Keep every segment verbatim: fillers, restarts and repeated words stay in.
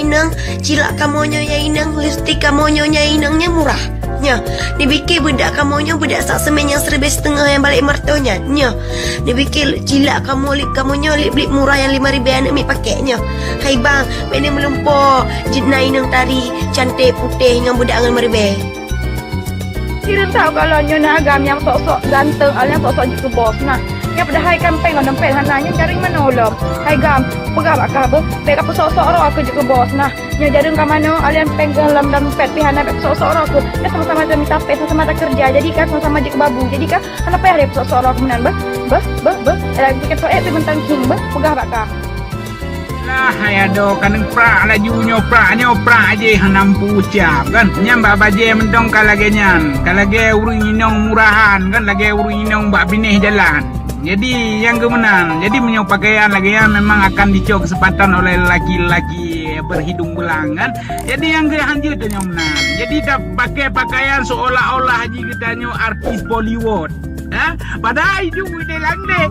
Inong, cilak kamoe nyoe ya inong, lipstik kamoe nyoe ya inong, nyan murah. Nyoe, neupiké beudak kamoe nyoe beudak sak seumén nyang siribèe siteungoh nyang balek lima reutôh nyan. Nyoe, neupiké cilak kamoe, lip kamoe nyoe, lip-lip murah nyang lima ribèe aneuk miet pakèk nyoe. Hai bang, bèk neumeulumpoe, jeuet na inong tari, canték, putéh ngon beudak ngon lima ribèe. Kirém that u kalon nyoe na agam nyang sok-sok ganteng, nyang sok-sok jeuet keu bos na. Nyan padahai kan péng ngon dompet hana, nyan jareung manoe lom. Hai gam, peugah bak kah beuh, bèk kapeusok-sok droe keuh jeuet keu bos na. Nyoe jareung ka manoe, alian péng keuh lam dompet pih hana, bèk peusok-sok droe keuh. Kan sama-sama tamita péng, sama-sama takeureuja. Jadi kan sama-sama jeuet keu babu. Jadi kan hana payah lé peusok-sok droe keuh meunan beuh. Beuh, beuh, beuh. Lagèe pike soe pih mantong khieng beuh, peugah bak kah. Lah, hai adoe, ka neuprak laju nyoe prak, nyoe prak jih hana meuucap, kan? Nyan bak bajèe mantong ka lagèe nyan, ka lagèe ureueng inong murahan, kan? Lagèe ureueng inong bak binéh jalan. Jadi, nyang keu meunan, jadi meunyoe pakaian lagèe nyan memang akan dicok keuseumpatan oleh lelaki-lelaki berhidung belang, kan? Jadi, nyang keu hanjeuet tanyoe meunan. Jadi, tapakèe pakaian seolah-olah jih geutanyoe artis Bollywood. Ha? Padahai idup udeh langdeh.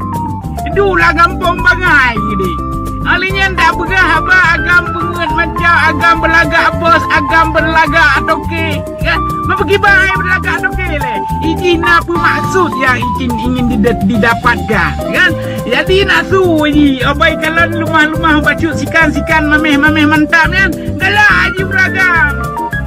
Idup lam gampông bangai udeh. Ahli nyan dak peugah haba agam beungeut macam agam beulagak bos, agam beulagak toke. Kan? Meubeugiba hai beulagak toke lé. Iji na peumaksud nyang ijin ingin dide-, didapatkan. Kan? Jadi na su ji, obai kalon lumah-lumah bacut sikan-sikan mameh-mameh mantap nyan. Galak ji ureueng agam.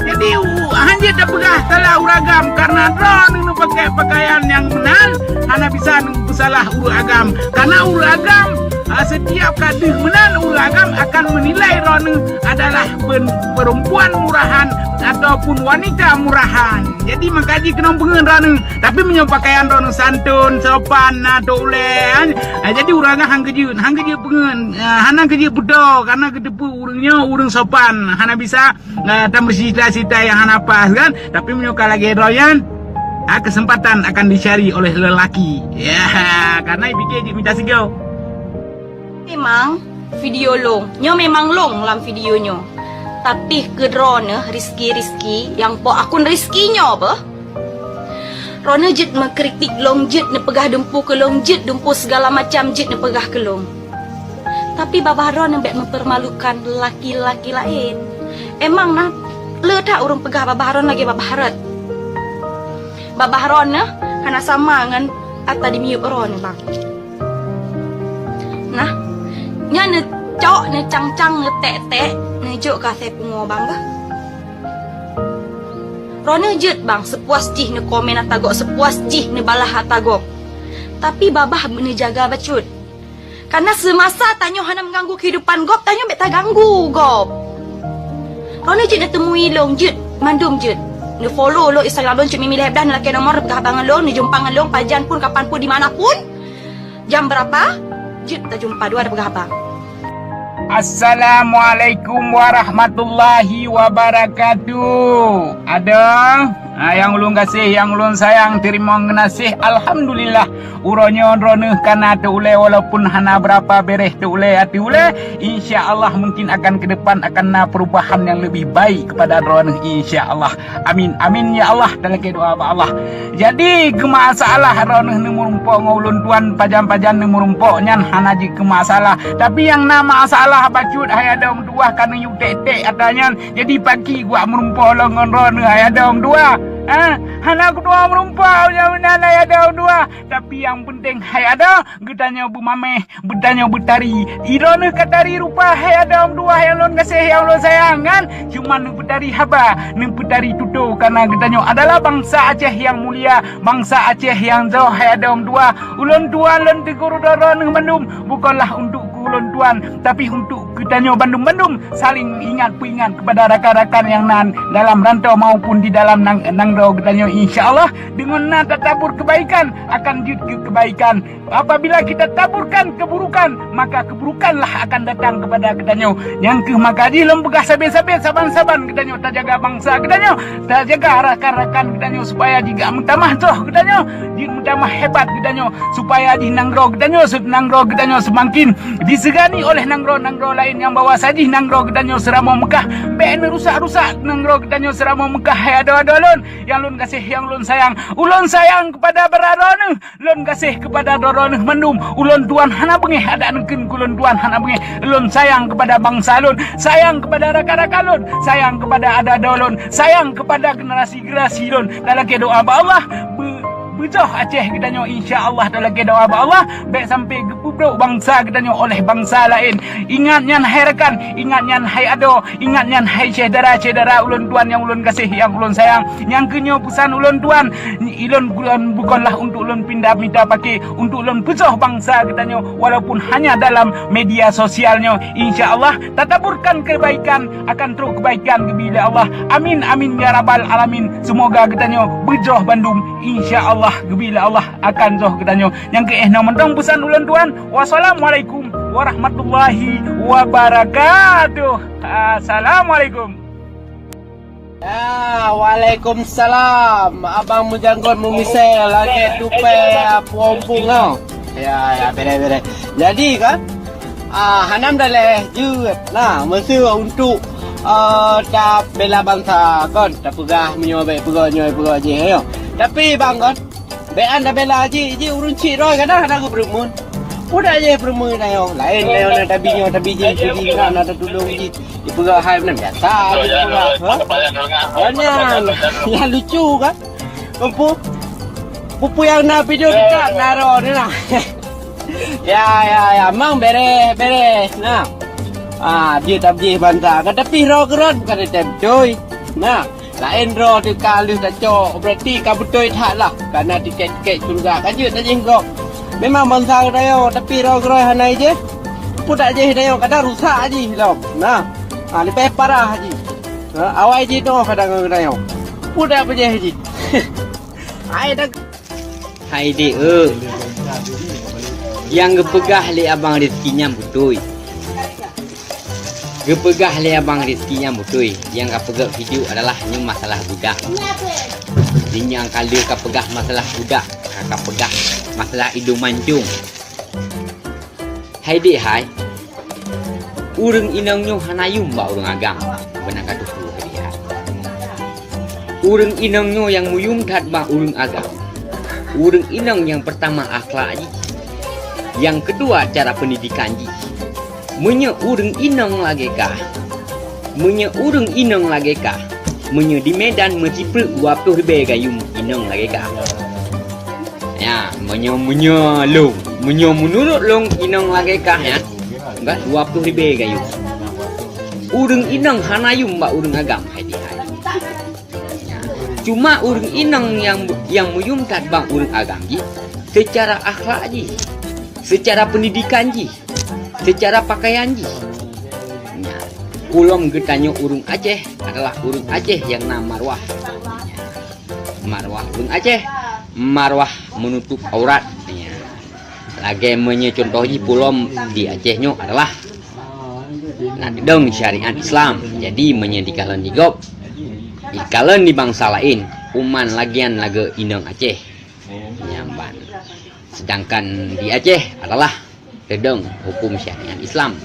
Jadi, u-, hanjeuet tapeugah salah ureueng agam karena droeneuh neupakèe pakaian nyang meunan, hana bisa neupeusalah ureueng agam. Karena ureueng agam, a, setiap ka deuh meunan ureueng agam akan menilai droeneuh adalah pen-, perempuan murahan ataupun wanita murahan. Jadi, maka jih keunong beungeut droeneuh. Tapi meunyoe pakaian droeneuh santun, sopan, na tôk ulèe, a, jadi ureueng agam han keujeuet, han keujeuet beungeut, a, hana keujeuet beutôi karena geuteupeue ureueng nyoe ureueng sopan, hana bisa Nah, dan bercerita-cerita yang hana pas kan. Tapi meunyoe ka lagèe droe nyan, ah, kesempatan akan dicari oleh lelaki. Ya, karena ipike jeuet mita sigoe. Memang video long. Nyoe memang long lam video nyoe. Tapi keu droeneuh Rizky-Rizky nyang po akun Rizky nyoe beuh. Droeneuh jeuet meukritik long, jeuet neupeugah dumpeue keu long, jeuet dumpeue segala macam jeuet neupeugah keu long. Tapi babah droeneuh bèk mempermalukan lelaki-lelaki laén. Emang na le that ureueng peugah babah droeneuh lagèe babah rot. Babah droeneuh hana sama ngon ata di miyueb droeneuh, bang. Nah, nyan neucok, neucang-cang, neutek-tek, neujok keu asèe pungo, bang, beuh. Droeneuh jeuet, bang, seupuas jih neukomen ata gob, seupuas jih neubalah ata gob. Tapi babah neujaga bacut. Karena semasa tanyoe hana mengganggu kehidupan gob, tanyoe bèk taganggu gob. Droeneuh jeuet neuteumui lôn, jeuet, mandum jeuet. Neufollow lôn Instagram lôn, Cut Mimi lhèe blah, neulakèe nomor, neupeugah haba ngon lôn, neujumpa ngon lôn, pajan pun, kapan pun, di mana pun, jam berapa, jeuet tajumpa, dua tapeugah haba. Assalamualaikum warahmatullahi wabarakatuh. Adoe, ha, nyang ulôn gaséh, nyang ulôn sayang, teurimong geunaséh. Alhamdulillah, uroe nyoe droeneuh ka na teu-ulèe, walaupun hana beurapa bèrèh teu-ulèe ateueh ulèe. Insya Allah, mungkin akan keu depan akan na perubahan nyang leubèh baik keupada droeneuh, insya Allah. Amin, amin, ya Allah, talakèe doa bak Allah. Jadi, keu masalah droeneuh neumeurumpok ngon ulôn tuan, pajan-pajan neumeurumpok nyan hana jeuet keu masalah. Tapi nyang na masalah bacut hai adoe meutuwah ka neuyue tek-tek ata nyan. Jadi, pakri kuat meurumpok lom ngon droeneuh hai adoe meutuwah. Ha? Hana kutuwah meurumpok nyang meunan hai adoe meutuwah. Tapi nyang peunteng hai adoe, geutanyoe beumamèh, geutanyoe beutari. Droeneuh ka tari rupa hai adoe meutuwah nyang lôn gaséh, nyang lôn sayang, kan? Cuma neupeutari haba, neupeutari tutoe, karena geutanyoe adalah bangsa Aceh nyang mulia, bangsa Aceh nyang jroh hai adoe meutuwah. Ulôn tuan lôn teuguru droeneuh mandum, bukanlah untuk keu ulôn tuan, tapi untuk geutanyoe bandum-bandum saling ingat peuingat kepada rakan-rakan nyang na dalam rantau maupun di dalam nang-, nanggroe geutanyoe. Insya Allah, deungon na tatabur kebaikan, akan jeuet keu kebaikan. Apabila kita taburkan keburukan, maka keburukanlah akan datang kepada geutanyoe. Nyang kheueh maka jih lôn peugah sabé-sabé saban-saban geutanyoe tajaga bangsa geutanyoe, tajaga rakan-rakan geutanyoe supaya jih geumeutamah jroh geutanyoe, jih meutamah hebat geutanyoe, supaya jih nanggroe geutanyoe, se-, nanggroe geutanyoe seumaken disegani oleh nanggroe-nanggroe laén nyang bahwa sajih nanggroe geutanyoe Seuramoe Meukah. Bèk neurusak-rusak nanggroe geutanyoe Seuramoe Meukah, hai adoe-adoe lôn nyang lôn gaséh, nyang lôn sayang. Ulôn sayang kepada droeneuh, lôn gaséh kepada droe Neuh mandum, ulôn tuan hana beungéh adak neukheun keu ulôn tuan hana beungéh. Lôn sayang kepada bangsa lôn, sayang kepada rakan-rakan lôn, sayang kepada adoe-adoe lôn, sayang kepada generasi-generasi lôn. Talakée doa bak Allah, beu-, beujoh Aceh geutanyoe, insya Allah talakée doa bak Allah, bék sampai geupeubrok bangsa geutanyoe oleh bangsa laén. Ingat nyan hai rakan, ingat nyan hai adoe, ingat nyan hai syedara-syedara ulôn tuan nyang ulôn gaséh, nyang ulôn sayang. Nyang keunyoe peusan ulôn tuan, ulôn, ulôn bukanlah untuk ulôn pinda mita paké, untuk ulôn peusoh bangsa geutanyoe, walaupun hanya dalam media sosial nyoe. Insya Allah, tataburkan kebaikan, akan trok kebaikan geubri lé Allah. Amin, amin, ya rabbal alamin. Semoga geutanyoe beujoh bandum, insya Allah geubri lé Allah akan joh geutanyoe. Nyang keuh nyoe mantong peusan ulôn tuan. Wassalamualaikum warahmatullahi wabarakatuh. Assalamualaikum. Ya, waalaikumsalam. Abang meujanggot meumisée lagée tupée puompung nyoe. Ya, ya, bere-bere. Jadi kan, ah, hana meudaléh jeuet. Nah, meuseu untuk ah, tabela bansa kon, tapeugah meunyoe bék peugah nyoe peugah jih nyoe. Tapi bang kon, bék an tabela jih, jih ureuëng cit droe kadang hana geupeureumeun. Pudak jih peureumeun ayo. Laén ayo na tabi nyoe tabi jih, tabi jih na na tatulông jih. Dipeugah hai meunan biasa jih dipeugah. Ha? Nyan, nyan lucu kan? Kempu. Pupu yang na video dekat na ro ni lah. Ya ya ya, mang bereh bereh. Nah. Ah, dia tak boleh bantah. Kata pih ro keron bukan ada betul. Nah. Laén droe teuka lheueh tacok, berarti ka beutôi that lah. Kana tiket-tiket syurga ka jeuet tajih gob. Memang bansa geutanyoe, tapi droe keurôi hana ijih. Peue tak jih tanyoe, kadang rusak jih lom. Nah, ha, leubeh parah jih. Ha, awai jinoe kadang geutanyoe. Peue tak peujih jih. Hai dah. Hai dek eu. Nyang geupeugah lé abang Rizki nyan beutôi. Geupeugah lé abang Rizki nyang beutôi, nyang ka peugah video adalah nyoe masalah budak. Di nyang ka lheueh ka peugah masalah budak, ka, ka peugah masalah idong mancung. Hai dek hai, ureuëng inong nyoe hana yum bak ureuëng agam, beuna ka tupeue hai dek hai. Ureuëng inong nyoe nyang muyum that bak ureuëng agam. Ureuëng inong nyang peurtama akhlak jih, nyang keudua cara peundidikan jih. Meunyoe ureuëng inong lagée kah, meunyoe ureuëng inong lagée kah, meunyoe di Medan meusipleuek dua ploh ribée gayuem inong lagée kah. Ya, meunyoe meunyoe lông, meunyoe meunurot lông inong lagée kah nyan, enggak dua ploh ribée gayuem. Ureuëng inong hana yum bak ureuëng agam hai dek hai. Cuma ureuëng inong nyang nyang muyum that bak ureuëng agam jih, seucara akhlak jih, seucara peundidikan jih, seucara pakaian jih. Nya, kulom geutanyoe ureuëng Aceh adalah ureuëng Aceh nyang na marwah. Marwah ureuëng Aceh, marwah meunutup aurat. Nya. Lagée meunyoe cuntoh jih pulom di Aceh nyoe adalah na teudong syariat Islam. Jadi meunyoe dikalon di gob, dikalon di bansa laén, uman lagian lagée inong Aceh. Nyan ban. Sedangkan di Aceh adalah teudong hukum syariat Islam.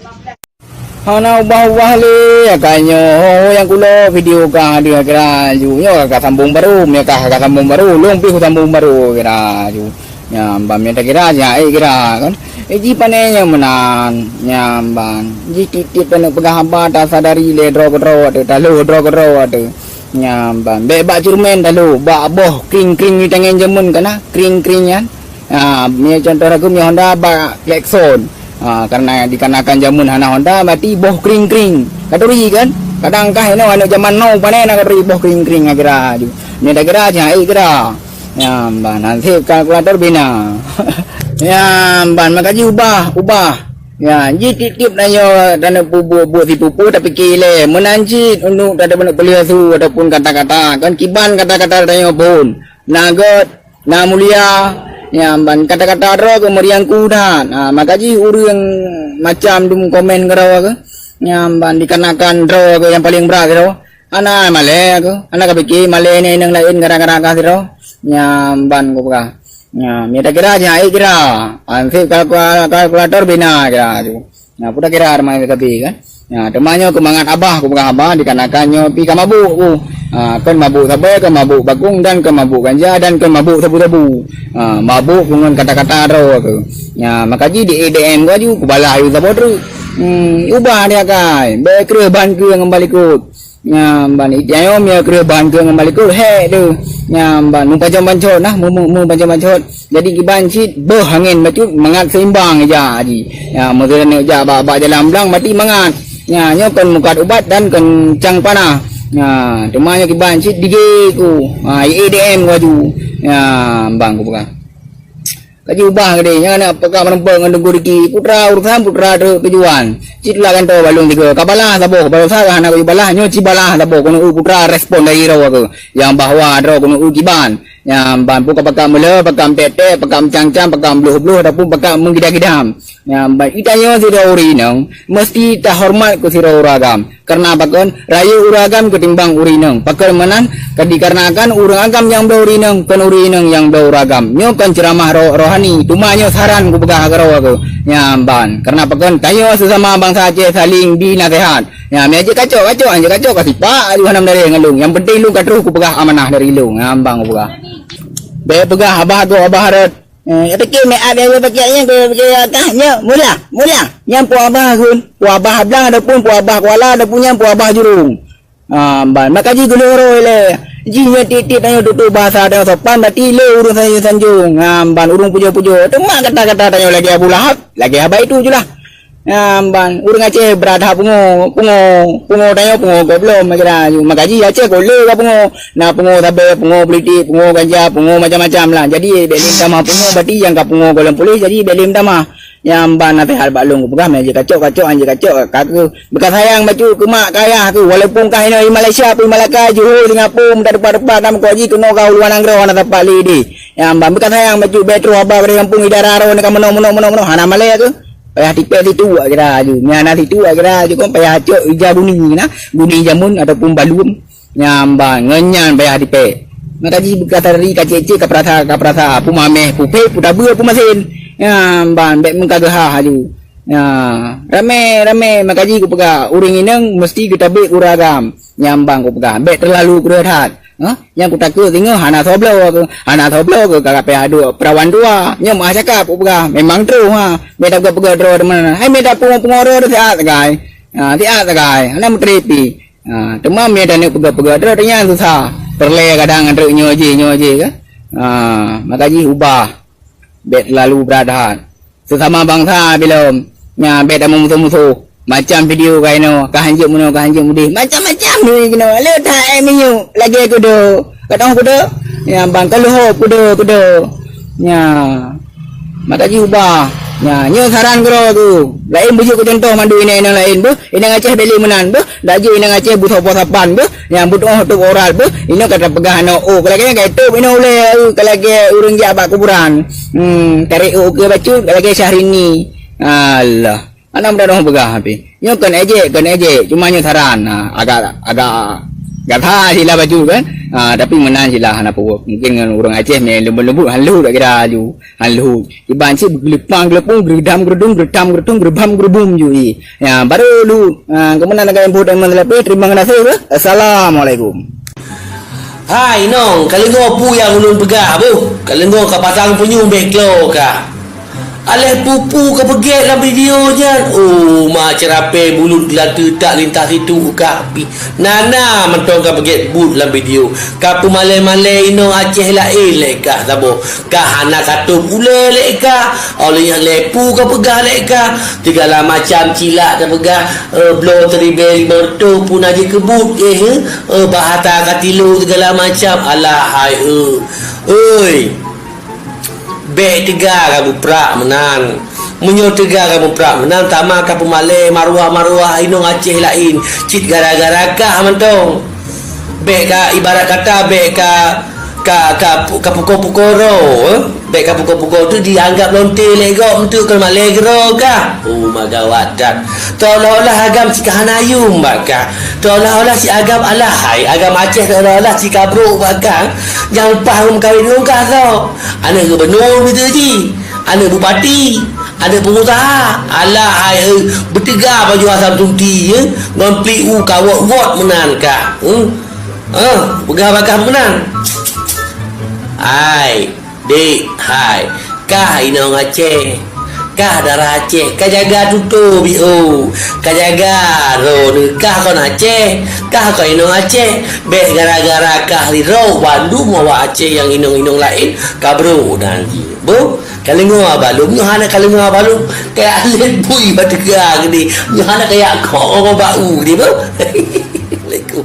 Hana ubah-ubah lé, akai nyoe ho nyang kulo video ka hadir kira ju. Nyoe ka sambung baru, meuka ka sambung baru, lôn pih sambung baru kira ju. Nyam ban mita kira nya, eh kira kan. Eh ji pane nyang meunan, nyam ban. Ji tiep-tiep taneuk peugah haba ta sadari lé droe keudroe teu, talo droe keudroe teu. Nyam ban. Bék bak ceureumen talo, bak boh kring-kring di tangen jameun kana, kring-kring nyan. Ha, meunyoe contoh lagu meunyoe Honda bak klakson. Ha, karena dikarenakan jameun hana Honda, berarti boh kring-kring. Katuri kan? Kadang kah inoe aneuk jaman now pane na katuri boh kring-kring akhira ju. Meunyoe takira nya, eh kira. Ya, ban naseb kalkulator bina. Ya, ban maka ji ubah, ubah. Ya, ji tiep-tiep na yo dan bubuet-buet sipupu tapi kile. Meunan cit untuk tadi beuna pelih su ataupun kata-kata. Kan kiban kata-kata tanyoe pun. Na gét, na mulia, nyam ban kata-kata droe keu meuriangku that. Ha, maka jih ureuëng macam dum komen keudroe keu, nyam ban dikarenakan droe keu nyang paleng brat keudroe. Hana malée aku, hana kapike malée nyan inong laén gara-gara ka sidroe. Nyam ban kupeugah. Nyam, mita kira jih, ai kira. Anseb kalkula-, kalkulator bina kira tu. Nah, peue takira teuma sabe kan? Nah, teuma nyoe keumangat abah kupeugah haba dikarenakan nyoe pih ka mabök ku. Ha, kon mabôk sabe, kon mabôk bakong, dan kon mabôk ganja, dan kon mabôk sabu-sabu. Ha, mabôk ngon kata-kata droe keuh. Ya, maka jih di A D M ku aju, kubalah aju saboh treuk. Hmm, ubah dia kai. Bèk kreueh ban keu ngon balikot. Nyan ban, i tianyong meunyoe kreueh ban keu ngon balikot, hék tu. Nyan ban, meupancong-pancot nah, meu-, meu-, meupancong-pancot. Jadi kiban cit, beuh angén bacut, mangat seimbang ija jih. Ya, meuseuneuk jak bak, bak jalan blang, mati mangat. Ya, nyoe kon mukat ubat dan kon cang panah. Ya, teuma nyoe kiban cit, dige ku. Ha, A D M ku aju. Ya, bang ku peugah. Ka jiubah geude, nyan aneuk peugah meureumpok ngon Teungku Riki, putra urosan, putra teu-, tujuan. Cit lam kantô balong tiga. Ka balah saboh, baroesa hana ka jibalah, nyoe ci balah saboh, keuneuk eu putra respon dari droe keuh. Nyang bahwa droe keuneuk eu kiban. Nyang ban pue ka pakat meulé, pakat meutek-tek, pakat meucang-cang, pakat meubloh-bloh, ataupun pakat meugidam-gidam. Nyang ban, i tanyoe sidroe ureueng inong, meusti tahoreumat keu sidroe ureueng agam. Kareuna pakon? Rayeuk ureueng agam keutimbang ureueng inong. Pakon meunan? Ka dikarenakan ureueng agam nyang bloe ureueng inong, kon ureueng inong nyang bloe ureueng agam. Nyoe kon ceuramah ro-, rohani, teuma nyoe saran kupeugah keudroe keuh. Nyan ban. Kareuna pakon? Tanyoe seusama bansa Aceh saling binaseuhat. Nyan, meunyo jeuet kacok, kacok, jeuet kacok ka sipak, aju hana meudaleh ngon lôn. Nyang penting lôn ka troh kupeugah amanah dari lôn. Nyan ban kupeugah. Bèk peugah abah gob, abah rot. Eh, tapi meu'ah nyang pakai nyan, keu, keu, kah, nyoe, mula, mula. Nyan pue abah gun, pue abah blang ataupun pue abah kuala ataupun nyan pue abah jurông. Ah, ban, maka jih geuleueng roe lé. Jih nyoe tiep-tiep tanyoe tutoe bahasa tanyoe sopan, berarti lé ureueng sanjong-sanjong. Ah, ban, ureueng pujoe-pujoe. Teuma kata-kata tanyoe lagèe Abu Lahab, lagèe haba itu julah. Nyan ban, ureueng Aceh brat that pungo, pungo, pungo tanyoe pungo goblom, maka jih Aceh goh lé ka pungo. Na pungo sabe, pungo politik, pungo ganja, pungo macam-macam lah. Jadi, bèk lé meutamah pungo, berarti nyang ka pungo goh lom puléh, jadi bèk lé meutamah. Nyan ban naseuhat bak lôn kupeugah, meunyo jeuet kacok, kacok, han jeuet kacok, ka keuh. Beukasayang bacut keu mak keu ayah keuh, walaupun kah inoe di Malaysia, di Malaka, Johor, Singapura, meuteumpat-teumpat, na meuko jih keunoe ka u luwa nanggroe, hana sapat lé idéh. Nyan ban, beukasayang bacut, bèk troh haba bak gampông, di dara droe, ka meunoe, meunoe, meunoe, meunoe, hana malèe keuh. Payah tipèe situek kira aju. Nyan na situek kira aju kon payah cok ija guni na, guni jameun ataupun balum. Nyan ban, ngon nyan payah tipèe. Maka jih beukata tadi ka cék-cék ka peurasa, ka peurasa, peumaméh, pupék, putabeue, peumasén. Nyan ban, bèk meuka geuhah aju. Nyan, ramé, ramé, maka jih kupeugah, ureueng inong meusti geutabek ureueng agam. Nyan ban kupeugah, bèk teulalu kreueh that. Hah? Nyang kutakot singoh hana soe bloe keuh, hana soe bloe keuh ka payah duek perawan dua. Nyoe meuah cakap kupeugah, memang troh ha. Mita peugah-peugah droe teuma. Hai mita pungo-pungo droe siat sagai. Ha, siat sagai. Hana meuteuri pi. Ha, teuma mita neuk peugah-peugah droe nyan susah. Peureulèe kadang ngon treuk nyoe jih, nyoe jih keuh. Ha, maka jih ubah. Bèk teulalu brat that. Seusama bansa bilom, nyan bèk tameumusoh-musoh. Macam video ka inoe, ka hanjeuet meunoe, ka hanjeuet mudeh. Macam-macam video keunoe. Le that eh minyeuk, lagèe kudo. Ka teuh kudo? Nyan ban ka leuhob kudo, kudo. Nyan. Maka jih ubah. Nyan, nyoe saran keudroe keuh. Laén beujeuet keu cuntoh mandum inong-inong laén beuh. Inong Aceh bèk lé meunan beuh. Laju inong Aceh beusoe poh sapan beuh, nyang beutuoh tôb aurat beuh, inoe ka tapeugah aneuk, oh, ka lagèe nyan ka itôb inoe ulèe, ka lagèe ureueng jak bak kuburan. Hmm, tarek oh keu bacut, ka lagèe Syahrini. Alah, hana meudaroh peugah pih. Nyoe kon ejek, kon ejek, cuma nyoe saran. Ha, agak, agak, agak that sila bacut kan. Ha, tapi meunan sila hana peue. Mungkin ngon ureueng Aceh mè leumbut-leumbut hana lheueh dak kira laju. Hana lheueh. Iban cit geuleupang geuleupung, geureudam geureudum, geuretam geuretum, geureubam geureubum ju i. Ya, baru lu, ha, keumudian agak info dan masalah pih, terima kasih, beuh. Assalamualaikum. Hai, nong, ka leungoe peue nyang ulôn peugah, beuh. Ka leungoe ka pasang peunyum bèk klo ka. Aléh pupu ka peugèt lam video nyan. Oh, ma ceurapée bulut geulatu tak lintas situ ka pi. Nana mantong ka peugèt buet lam video. Ka peumalée-malée inong Aceh laén lé kah saboh. Ka hana ka tôb ulée lé kah. Óh lheueh nyan lé pu ka peugah lé kah. Sigala macam cilak ka peugah, eh, bloe siribée limong reutôh pun na jikeubut, eh, eh, bahasa ka tilu sigala macam. Alah hai, eh. Oi. Bèk teuga kamoe prak meunan. Meunyoe teuga kamoe prak meunan, sama ka peumalée maruah-maruah inong Aceh laén cit gara-gara kah mantong. Bèk ka, ibarat kata, bèk ka, ka, ka, ka pukon-pukon droe, eh? Bèk ka pukon-pukon tu dianggap lonte lé gob, meunteuk kon malée keudroe kah. Oh, ma gawat that. Teuolah-olah agam cit ka hana yuem bak kah. Teuolah-olah cit agam alah hai, agam Aceh teuolah-olah cit ka brok bak kah. Nyang paih meukawen ngon kah soe? Aneuk gubunur beutôi jih, aneuk bupati, aneuk peungusaha. Alah hai, eh, beuteuga baju asam tunti, eh, ngon pli u ka wot-wot meunan kah. Hmm? Oh, peugah bak kah meunan. Hai, dek, hai. Kah inong Aceh. Kah darah Aceh. Ka jaga tutoe biôh. Ka jaga droeneuh. Kah kon Aceh. Kah kon inong Aceh. Bèk gara-gara kah ridho bandum awak Aceh nyang inong-inong laén ka brôk dan jih. Beuh, ka leungoe balum. Nyoe hana ka leungoe balum. Kaya alet bui bak teuga geude. Nyoe hana kaya kok bak u geude, beuh. Assalamualaikum.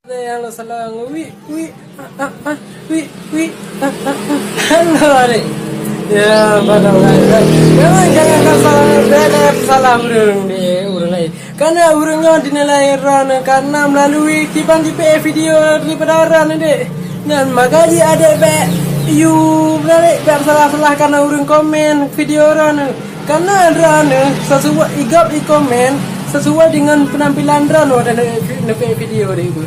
Ada yang lo salah ngon wi, wi, ah, ah, ah, wi, wi, ah, ah, ah. Halo, adik. Ya, pada orang lain. Jangan, jangan kau salah, beda salah ureueng deh, ureueng lain. Karena ureueng nyoe dinilai droeneuh karena melalui kiban jipi video daripada droeneuh deh. Dan maka ji adik bek you balik bek salah-salah karena ureueng komen video droeneuh. Karena droeneuh sesuai igop ikomen sesuai dengan penampilan droeneuh dan neupek video deh ibu.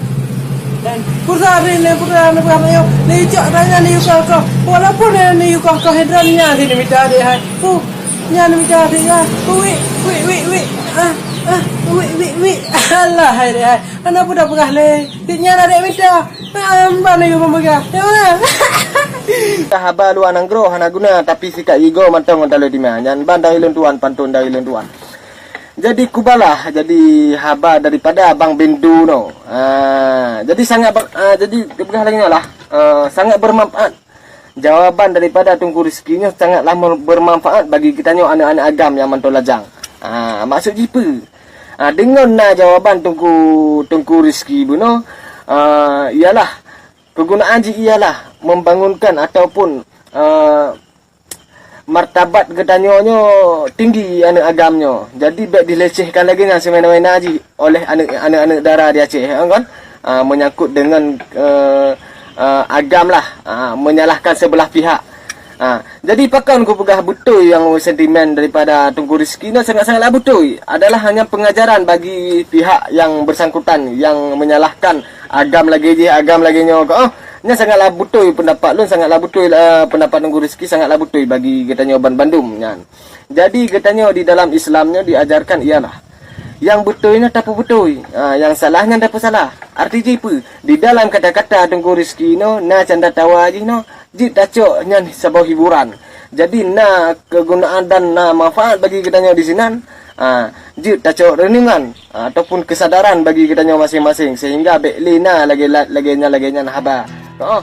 Dan pulsa hari ni pulsa ni pulsa ni ni cok tanya ni yukoh koh. Walaupun ni yukoh koh hidran nya sini mita deh hai. Uh, nya ni mita deh ya. Wik, wik, wik, wik. Ah, ah, wik, wik, wik. Alah hai deh hai. Anak pun dah pegah leh. Nya dah dek mita. Ah, ban ni yukoh pegah. Ya mana? Haba luwa nanggroe hana guna, tapi sikat gigoe mantong ngon taloe dimah. Nyan ban dari lôn tuan, pantôn dari lôn tuan. Jadi kubalah, jadi haba daripada Abang Bendu no. Ah, jadi sangat ber, ah, jadi peugah lagèe nyoe lah. Ah, sangat bermanfaat. Jawaban daripada Teungku Rizki nyoe sangatlah mer, bermanfaat bagi geutanyoe aneuk-aneuk agam nyang mantong lajang. Ah, maksud jih peue? Ah, deungon na jawaban Teungku, Teungku Rizki bunoe, ah, ialah kegunaan jih ialah membangunkan ataupun, eh, martabat geutanyoe nyoe tinggi aneuk agam nyoe. Jadi bèk dilecehkan lagèe nyan semena-mena jih oleh aneuk, aneuk-aneuk dara di Aceh, ya kan? Ah, menyangkut dengan, eh, eh, agam lah, ah, menyalahkan sebelah pihak. Ah, jadi pakon kupeugah beutôi nyang sentimen daripada Teungku Rizki nyoe sangat-sangatlah beutôi. Adalah hanya pengajaran bagi pihak yang bersangkutan yang menyalahkan agam lagèe jih, agam lagèe nyoe. Oh, nyan sangatlah beutôi pendapat lôn, sangatlah beutôi, eh, pendapat Teungku Rizki, sangatlah beutôi bagi geutanyoe ban bandum nyan. Jadi geutanyoe di dalam Islam nyoe diajarkan ialah nyang beutôi nyan tapeubeutôi, ha, nyang salah nyan tapeusalah. Arti jih peue? Di dalam kata-kata Teungku Rizki nyoe na canda tawa jih nyoe, jeuet tacok nyan saboh hiburan. Jadi na kegunaan dan na manfaat bagi geutanyoe di sinan. Ha, jeuet tacok renungan, ha, ataupun kesadaran bagi geutanyoe maséng-maséng, sehingga bèk lé na lagèe, lagèe nyan, lagèe nyan haba. Oh,